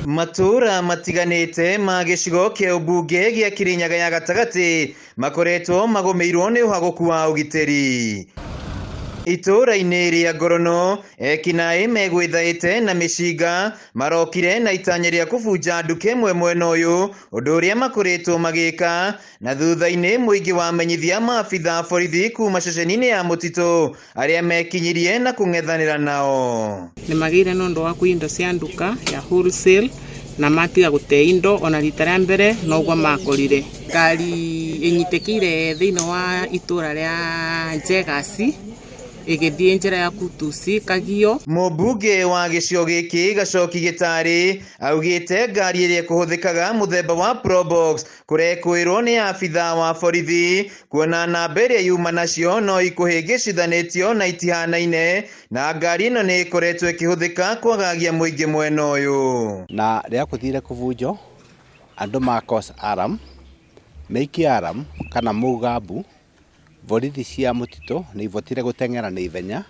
Matũũra matiganĩte ma gĩcigo kĩa ũmbunge gĩa Kĩrĩnyaga ya gatagatĩ makoretwo magũmĩirwo nĩ ũhagũku wa ũgitĩri. Itũũra-inĩ rĩa Ngorono, ekinaĩ megwĩthaĩte na mĩcinga marokire na itanya rĩa kũbunja nduka ĩmwe mwena ũyũ, ũndũ ũrĩa makoretwo magĩka, na thutha-inĩ mũingĩ wamenyithia maabitha a borithi kuma ceceni-inĩ ya mũtitũ arĩa mekinyirie na kũng'ethanĩra nao. Nĩ magĩire na ũndũ wa kũiya indo cia nduka ya wholesale na matiga gũte indo ona rita rĩa mbere noguo makorire. Ngari ĩnyitĩkĩire thĩinĩ wa itũra rĩa Njegasi ĩgĩthiĩ njĩra ya Kutusi Kagio. Mũmbunge wa gĩcigo gĩkĩ Gacoki Gĩtarĩ augĩte ngari ĩrĩa ĩkũhũthĩkaga mũthemba wa Probox kũrekũĩrwo nĩ abithaa wa borithi kuona namba ĩrĩa yuma nacio no ikũhĩngĩcithanĩtio na itihanaine na ngari ĩno nĩ ĩkoretwo ĩkĩhũthĩka kwagagia mũingĩ mwena ũyũ. Na rĩrĩa kũthire kũbunjwo andũ ma cause alarm meikie alarm kana mũgambu borithi cia mũtitũ nĩ ibotire gũteng'era na ihenya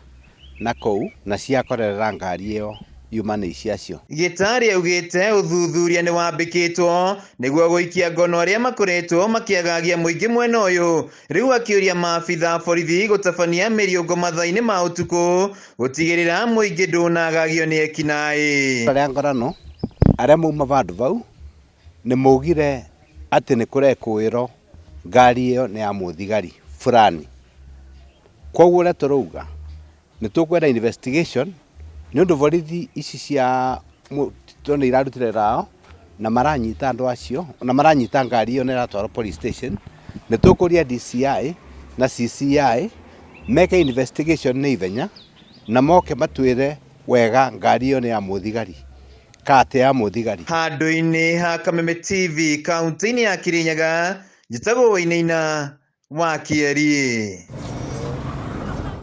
na kũu na ciakorerera ngari ĩyo yuma nĩ ciacio. Gĩtarĩ augĩte ũthuthuria nĩ wambĩkĩtwo nĩguo gũikia ngono arĩa makoretwo makĩagagia mũingĩ mwena ũyũ, rĩu akĩũria maabitha a borithi gũtabania mĩriũngo mathaa-inĩ ma ũtukũ gũtigĩrĩra mũingĩ ndũnagagio nĩ ekinaĩ. Arĩa ngorano arĩa mauma vandũ vau nĩ maugire atĩ nĩ kũrekũĩrwo ngari ĩyo nĩ ya mũthigari fulani. Koguo ũrĩa tũrauga nĩ tũkwenda investigation nĩ ũndũ borithi ici cia mũtitũ nĩ irarutire rao na maranyita andũ acio na maranyita ngari ĩyo na ĩratwarwo police station. Nĩ tũkũria DCI na CCI meke investigation na ihenya na moke matwĩre wega ngari ĩyo nĩ ya mũthigari ka ti ya mũthigari. Handũ-inĩ ha Kameme TV kaunti-inĩ ya Kirinyaga, njĩtagwo Wainaina wa Kĩeri.